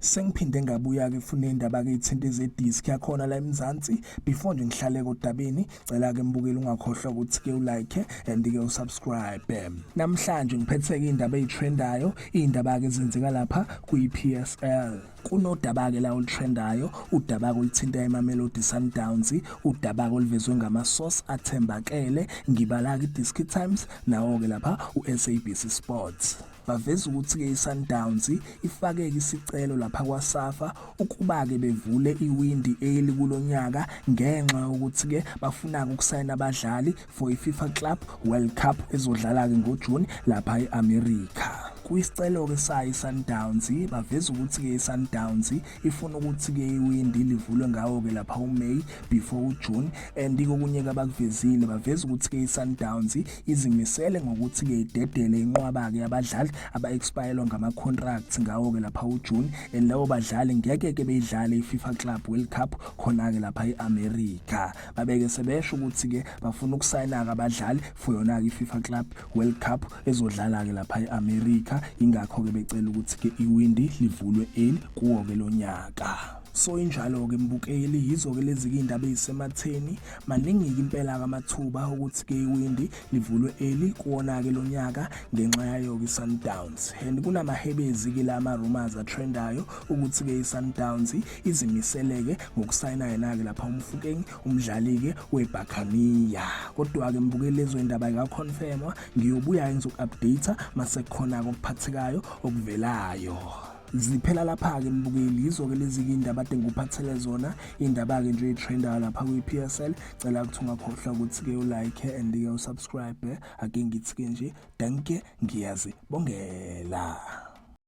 Sengiphinde ngabuya-ke funa indaba-ke ithinta ezediski yakhona la eMzansi. Before nje ngihlale kodabeni, cela-ke mbukeli ungakhohlwa ukuthi-ke ulike and-ke usubscribe. Namhlanje ngiphethe-ke indaba eyitrendayo, iy'ndaba-ke ezenzeka lapha kwi-PSL. Kunodaba-ke la olutrendayo, udaba-ke oluthinta iMamelodi Sundowns, udaba-ke oluvezwe ngama-source athembakele, ngibala-ke iDiski Times nawo-ke lapha u-SABC Sports. Baveza ukuthi-ke iSundowns ifake-ke isicelo lapha kwaSafa ukuba-ke bevule iwindi early kulo nyaka ngenxa yokuthi-ke bafuna-ke ukusayina abadlali for iFIFA Club World Cup ezodlala-ke ngoJuni lapha e-America. Kwisicelo-ke sayo iSundowns baveza ukuthi-ke iSundowns ifuna ukuthi-ke iwindi livulwe ngawo-ke lapha uMay before uJune and kokunye-ke abakuvezile baveza ukuthi-ke iSundowns izimisele ngokuthi-ke idedele inqwaba-ke yabadlali aba-expirelwa ngama-contracts ngawo-ke lapha uJune and labo badlali ngeke-ke beyidlale iFIFA Club World Cup khona-ke lapha e-America. Babeke sebesho ukuthi-ke bafuna ukusayina-ke abadlali for yona-ke iFIFA Club World Cup ezodlala-ke lapha e-America, ingakho-ke becela ukuthi-ke iwindi livulwe early kuwo-ke lo nyaka. So injalo-ke mbukeli, yizo-ke lezi-ke iy'ndaba ey'sematheni. Maningi-ke impela-ke amathuba ukuthi-ke iwindi livulwe early kuwona-ke lo nyaka ngenxa yayo-ke iSundowns. And kunamahebezi-ke la ama-rumours atrendayo ukuthi-ke iSundowns izimiseleke ngokusayina yena-ke lapha uMofokeng, umdlali-ke weBhakhaniya. Kodwa-ke mbukeli lezo indaba ayikakhonfemwa, ngiyobuya-ke ngizoku-update mase kukhona-ke okuphathekayo okuvelayo. Ziphela lapha-ke mbukeli, yizo-ke lezi-ke indaba ade ngikuphathele zona, indaba-ke nje eyitrendayo lapha kwi-PSL. Cela ukuthi ungakhohlwa ukuthi-ke ulike and-ke usubscribe. Ake ngithi-ke nje dankie, ngiyazibongela.